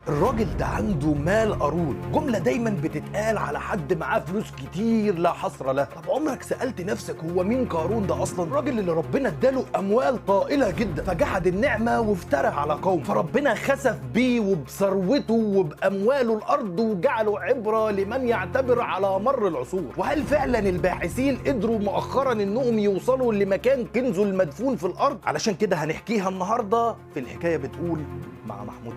الراجل ده عنده مال قارون، جملة دايما بتتقال على حد معاه فلوس كتير لا حصر له. طب عمرك سألت نفسك هو مين قارون ده أصلا؟ الراجل اللي ربنا اداله أموال طائلة جدا، فجحد النعمة وافترى على قومه، فربنا خسف بيه وبثروته وبأمواله الأرض وجعله عبرة لمن يعتبر على مر العصور. وهل فعلا الباحثين قدروا مؤخرا انهم يوصلوا لمكان كنزه المدفون في الأرض؟ علشان كده هنحكيها النهارده في الحكاية بتقول مع محمود.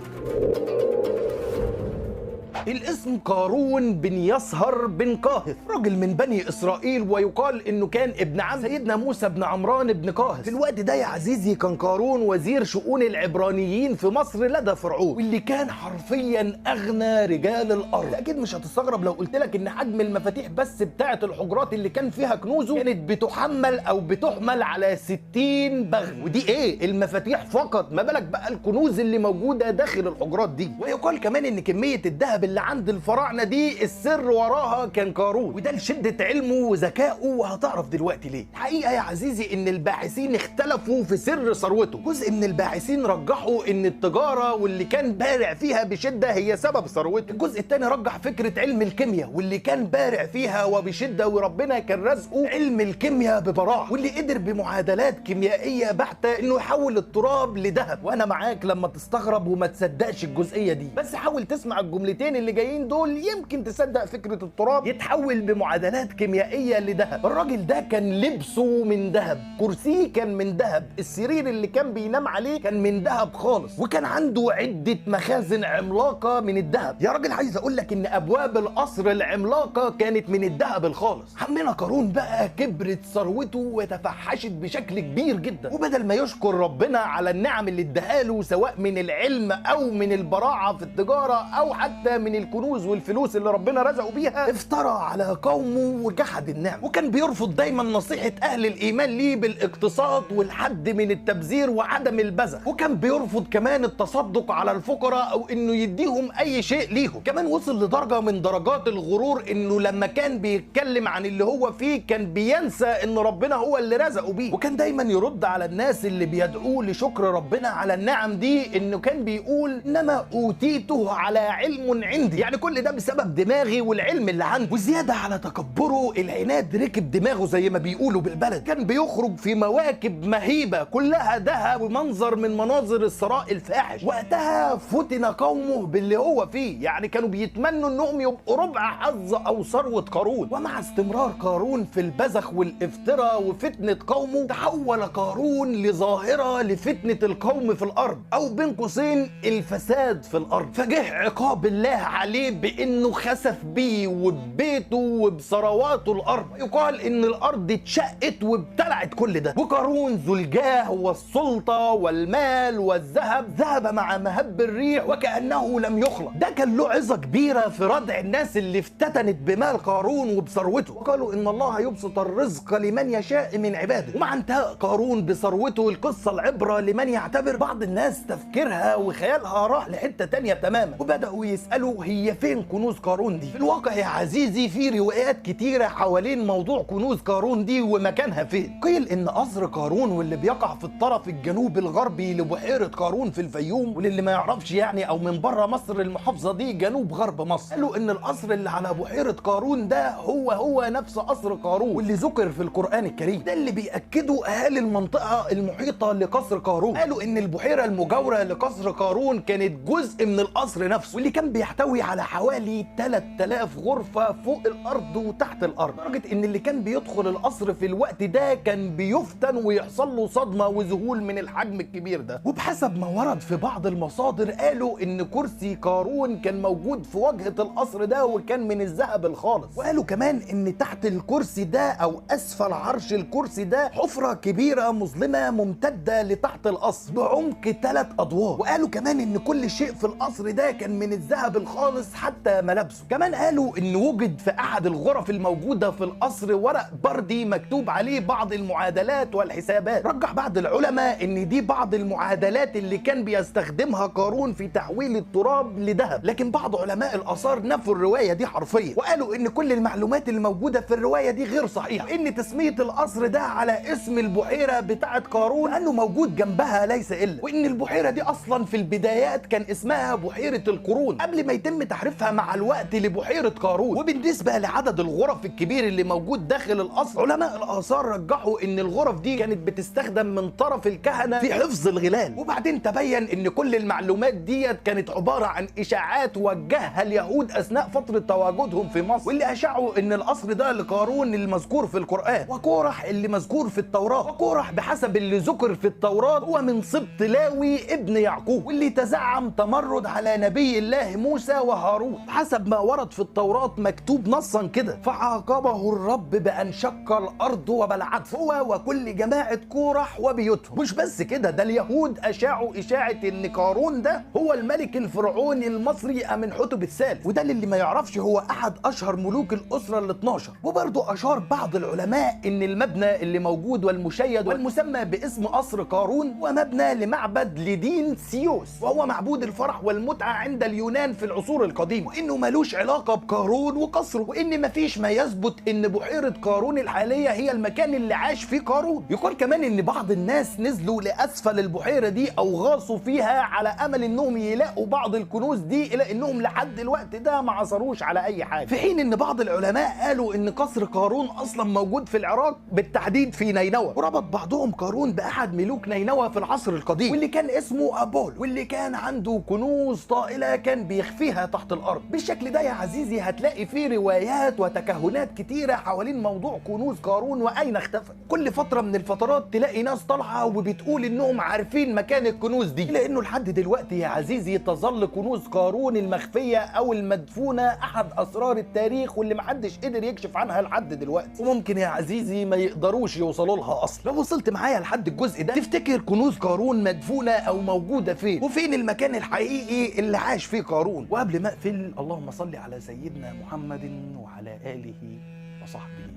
الاسم قارون بن يصهر بن قاهث، رجل من بني اسرائيل، ويقال انه كان ابن عم سيدنا موسى بن عمران بن قاهث. في الوقت ده يا عزيزي كان قارون وزير شؤون العبرانيين في مصر لدى فرعون، واللي كان حرفيا اغنى رجال الارض. اكيد مش هتستغرب لو قلت لك ان حجم المفاتيح بس بتاعه الحجرات اللي كان فيها كنوزه كانت بتحمل او بتحمل على 60 بغل، ودي ايه المفاتيح فقط، ما بالك بقى الكنوز اللي موجودة داخل الحجرات دي. ويقال كمان ان كمية الذهب اللي عند الفراعنة دي السر وراها كان قارون، وده لشدة علمه وذكائه، وهتعرف دلوقتي ليه. الحقيقة يا عزيزي ان الباحثين اختلفوا في سر ثروته. جزء من الباحثين رجحوا ان التجارة واللي كان بارع فيها بشده هي سبب ثروته. الجزء الثاني رجح فكرة علم الكيمياء واللي كان بارع فيها وبشدة، وربنا كان رزقه علم الكيمياء ببراعه، واللي قدر بمعادلات كيميائية بحته انه يحول التراب لذهب. وانا معاك لما تستغرب وما تصدقش الجزئية دي، بس حاول تسمع الجملتين اللي جايين دول يمكن تصدق فكرة التراب يتحول بمعادلات كيميائية لذهب. الراجل ده كان لبسه من ذهب، كرسيه كان من ذهب، السرير اللي كان بينام عليه كان من ذهب خالص، وكان عنده عدة مخازن عملاقة من الذهب. يا راجل عايز اقول لك ان ابواب القصر العملاقة كانت من الذهب الخالص. عمنا قارون بقى كبرت ثروته وتفحشت بشكل كبير جدا، وبدل ما يشكر ربنا على النعم اللي اداها له سواء من العلم او من البراعة في التجارة او حتى من الكنوز والفلوس اللي ربنا رزقه بيها، افترى على قومه وجحد النعمة. وكان بيرفض دايما نصيحة اهل الايمان ليه بالاقتصاد والحد من التبذير وعدم البذخ، وكان بيرفض كمان التصدق على الفقراء او انه يديهم اي شيء ليهم. كمان وصل لدرجة من درجات الغرور انه لما كان بيتكلم عن اللي هو فيه كان بينسى ان ربنا هو اللي رزقه بيه، وكان دايما يرد على الناس اللي بيدعوه لشكر ربنا على النعم دي انه كان بيقول انما اوتيته على علم عندي، يعني كل ده بسبب دماغي والعلم اللي عندي. وزيادة على تكبره العناد ركب دماغه زي ما بيقولوا بالبلد، كان بيخرج في مواكب مهيبة كلها ذهب ومنظر من مناظر الثراء الفاحش. وقتها فتن قومه باللي هو فيه، يعني كانوا بيتمنوا انهم يبقوا ربع حظ او ثروة قارون. ومع استمرار قارون في البذخ والافتراء وفتنة قومه، تحول قارون لظاهره لفتنه القوم في الارض، او بين قوسين الفساد في الارض. فجه عقاب الله عليه بانه خسف بيه وببيته وبثرواته الارض. يقال ان الارض اتشقت وابتلعت كل ده. وقارون ذو الجاه والسلطة والمال والذهب ذهب مع مهب الريح وكانه لم يخلق. ده كان له عظه كبيرة في ردع الناس اللي افتتنت بمال قارون وبثروته، وقالوا ان الله يبسط الرزق لمن يشاء من عباده. ومع انتهاء قارون بثروته القصة العبرة لمن يعتبر، بعض الناس تفكيرها وخيالها راح لحته تانية تماما، وبداوا يسالوا هي فين كنوز قارون دي؟ في الواقع يا عزيزي في روايات كتيرة حوالين موضوع كنوز قارون دي ومكانها فين. قيل ان قصر قارون واللي بيقع في الطرف الجنوبي الغربي لبحيرة قارون في الفيوم، وللي ما يعرفش يعني او من بره مصر المحافظة دي جنوب غرب مصر، قالوا ان القصر اللي على بحيرة قارون ده هو نفس قصر قارون واللي ذكر في القرآن الكريم. ده اللي بيأكده اهالي المنطقة المحيطة لقصر قارون. قالوا ان البحيرة المجاورة لقصر قارون كانت جزء من القصر نفسه، واللي كان بيحتوي على حوالي 3000 غرفة فوق الأرض وتحت الأرض، لدرجة إن اللي كان بيدخل القصر في الوقت ده كان بيفتن ويحصل له صدمة وذهول من الحجم الكبير ده. وبحسب ما ورد في بعض المصادر قالوا إن كرسي قارون كان موجود في واجهة القصر ده وكان من الذهب الخالص. وقالوا كمان إن تحت الكرسي ده أو أسفل عرش الكرسي ده حفرة كبيرة مظلمة ممتدة لتحت القصر بعمق 3 أدوار. وقالوا كمان إن كل شيء في القصر ده كان من الذهب الخالص خالص حتى ملابسه. كمان قالوا ان وجد في احد الغرف الموجودة في القصر ورق بردي مكتوب عليه بعض المعادلات والحسابات. رجح بعض العلماء ان دي بعض المعادلات اللي كان بيستخدمها قارون في تحويل التراب لذهب، لكن بعض علماء الاثار نفوا الرواية دي حرفيا، وقالوا ان كل المعلومات الموجودة في الرواية دي غير صحيحه، ان تسميه القصر ده على اسم البحيرة بتاعه قارون لانه موجود جنبها ليس الا، وان البحيرة دي اصلا في البدايات كان اسمها بحيرة القرون قبل ما يتم تحريفها مع الوقت لبحيره قارون. وبالنسبة لعدد الغرف الكبير اللي موجود داخل القصر، علماء الاثار رجحوا ان الغرف دي كانت بتستخدم من طرف الكهنة في حفظ الغلال. وبعدين تبين ان كل المعلومات ديت كانت عبارة عن اشاعات وجهها اليهود اثناء فترة تواجدهم في مصر، واللي اشاعوا ان القصر ده لقارون المذكور في القران، وكورح اللي مذكور في التوراة. وكورح بحسب اللي ذكر في التوراة هو من سبط لاوي ابن يعقوب، واللي تزعم تمرد على نبي الله موسى وهارون حسب ما ورد في التوراة مكتوب نصا كده، فعاقبه الرب بأن شق الأرض وبلعته هو وكل جماعة كورح وبيوتهم. مش بس كده، ده اليهود أشاعوا إشاعة إن قارون ده هو الملك الفرعوني المصري أمنحتب الثالث، وده اللي ما يعرفش هو أحد أشهر ملوك الأسرة ال 12. وبرضه أشار بعض العلماء إن المبنى اللي موجود والمشيد والمسمى باسم قصر قارون هو مبنى لمعبد لدين سيوس، وهو معبود الفرح والمتعة عند اليونان في العصور القديمة، وإنه ملوش علاقة بقارون وقصره، وإن مفيش ما يثبت إن بحيرة قارون الحالية هي المكان اللي عاش فيه قارون. يقال كمان إن بعض الناس نزلوا لأسفل البحيرة دي أو غاصوا فيها على أمل إنهم يلاقوا بعض الكنوز دي، إلى إنهم لحد الوقت ده ما عثروش على أي حاجة. في حين إن بعض العلماء قالوا إن قصر قارون أصلا موجود في العراق، بالتحديد في نينوى، وربط بعضهم قارون بأحد ملوك نينوى في العصر القديم واللي كان اسمه أبولو، واللي كان عنده كنوز طائلة كان بيخفيها تحت الأرض. بالشكل ده يا عزيزي هتلاقي فيه روايات وتكهنات كتيرة حوالين موضوع كنوز قارون وأين اختفت. كل فترة من الفترات تلاقي ناس طالعة وبتقول إنهم عارفين مكان الكنوز دي، لأنه لحد دلوقتي يا عزيزي تظل كنوز قارون المخفية أو المدفونة أحد أسرار التاريخ واللي محدش قدر يكشف عنها لحد دلوقتي، وممكن يا عزيزي ما يقدروش يوصلوا لها أصلا. لو وصلت معايا لحد الجزء ده، تفتكر كنوز قارون مدفونة أو موجودة فين؟ وفين المكان الحقيقي اللي عاش فيه قارون؟ وقبل ما أقفل، اللهم صل على سيدنا محمد وعلى آله وصحبه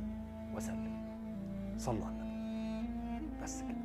وسلم. صلوا على النبي. بس كده.